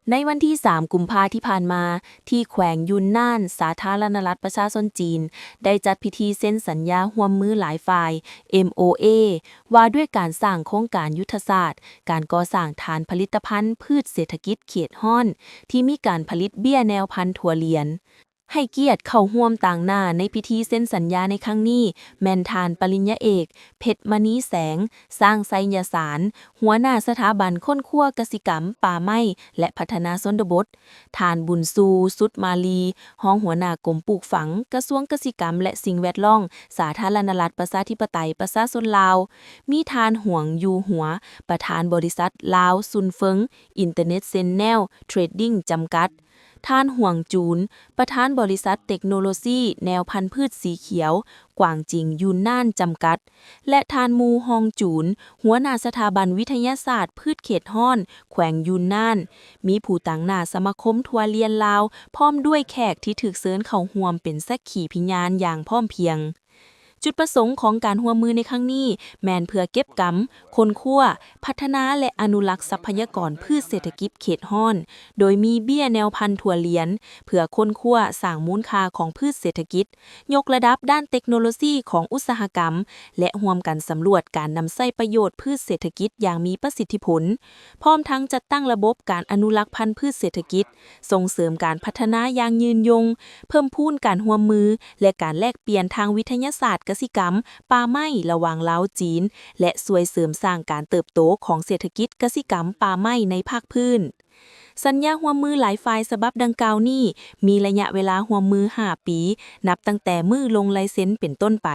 ໃນວັນທີສາມ ກຸມພາທີ່ຜ່ານມາ, ທີ່ແຂວງຢູນນານ, ສາທາລະນະລັດປະຊາຊົນຈີນ ໄດ້ຈັດພິທີເຊັນສັນຍາຮ່ວມມືຫຼາຍຝ່າຍ ເອັມໂອເອ ວ່າດ້ວຍການສ້າງໂຄງການຍຸດທະສາດການກໍ່ສ້າງຖານຜະລິດຕະພັນພືດເສດຖະກິດເຂດຮ້ອນ ທີ່ມີການຜະລິດເບ້ຍແນວພັນຖົ່ວລຽນ. ໃຫ້ກຽດເຂົ້າຮ່ວມຕາງໜ້າໃນພິທີເຊັນສັນຍາໃນຄັ້ງນີ້ ແມ່ນທ່ານປະລິນຍາເອກ ເພັດມະນີແສງ ຊ້າງໄຊຍະສານ, ຫົວໜ້າສະຖາບັນຄົ້ນຄວ້າກະສິກຳ, ປ່າໄມ້ ແລະ ພັດທະນາຊົນນະບົດ, ທ່ານ ບຸນຊູ ສຸດມາລີ, ຮອງຫົວໜ້າກົມປູກຝັງ, ກະຊວງກະສິກຳ ແລະ ສິ່ງແວດລ້ອມ, ສາທາລະນະລັດປະຊາທິປະໄຕປະຊາຊົນລາວ, ມີທ່ານ ຫວງ ຢູ່ຫົວ, ປະທານບໍລິສັດ ລາວຊຸນເຟິງ ອິນເຕີເນັດແຊນແນວ ເທຣດດິ້ງ ຈຳກັດ, ທ່ານ ຫວງ ຈູນ, ປະທານບໍລິສັດເຕັກໂນໂລຊີແນວພັນພືດສີຂຽວ ກວາງຈິງ ຢູນນານ ຈຳກັດ ແລະ ທ່ານ ມູ ຮອງ ຈູນ, ຫົວໜ້າສະຖາບັນວິທະຍາສາດພືດເຂດຮ້ອນ ແຂວງຢູນນານ, ມີຜູ້ຕາງໜ້າສະມາຄົມຖົ່ວລຽນລາວ ພ້ອມດ້ວຍແຂກທີ່ຖືກເຊີນເຂົ້າຮ່ວມເປັນສັກຂີພິຍານຢ່າງພ້ອມພຽງ. ຈຸດປະສົງຂອງການຮ່ວມມືໃນຄັ້ງນີ້ ແມ່ນເພື່ອເກັບກຳ, ຄົ້ນຄວ້າ, ພັດທະນາ ແລະ ອະນຸລັກຊັບພະຍາກອນພືດເສດຖະກິດເຂດຮ້ອນ, ໂດຍມີເບ້ຍແນວພັນຖົ່ວລຽນ ເພື່ອຄົ້ນຄວ້າສ້າງມູນຄ່າຂອງພືດເສດຖະກິດ, ຍົກລະດັບດ້ານເຕັກໂນໂລຊີຂອງອຸດສາຫະກຳ ແລະ ຮ່ວມກັນສຳຫຼວດການນຳໃຊ້ປະໂຫຍດພືດເສດຖະກິດຢ່າງມີປະສິດທິຜົນ, ພ້ອມທັງຈັດຕັ້ງລະບົບການອະນຸລັກພັນພືດເສດຖະກິດ, ສົ່ງເສີມການພັດທະນາຢ່າງຍືນຍົງ, ເພີ່ມພູນການຮ່ວມມື ແລະ ການແລກປ່ຽນທາງວິທະຍາສາດກະສິກຳ, ປ່າໄມ້ ລະຫວ່າງລາວ-ຈີນ ແລະ ຊ່ວຍເສີມສ້າງການເຕີບໂຕຂອງເສດຖະກິດກະສິກຳ, ປ່າໄມ້ໃນພາກພື້ນ. ສັນຍາຮ່ວມມືຫຼາຍຝ່າຍສະບັບດັ່ງກ່າວນີ້ ມີໄລຍະເວລາຮ່ວມມືຫ້າປີ ນັບຕັ້ງແຕ່ມື້ລົງລາຍເຊັນເປັນຕົ້ນໄປ.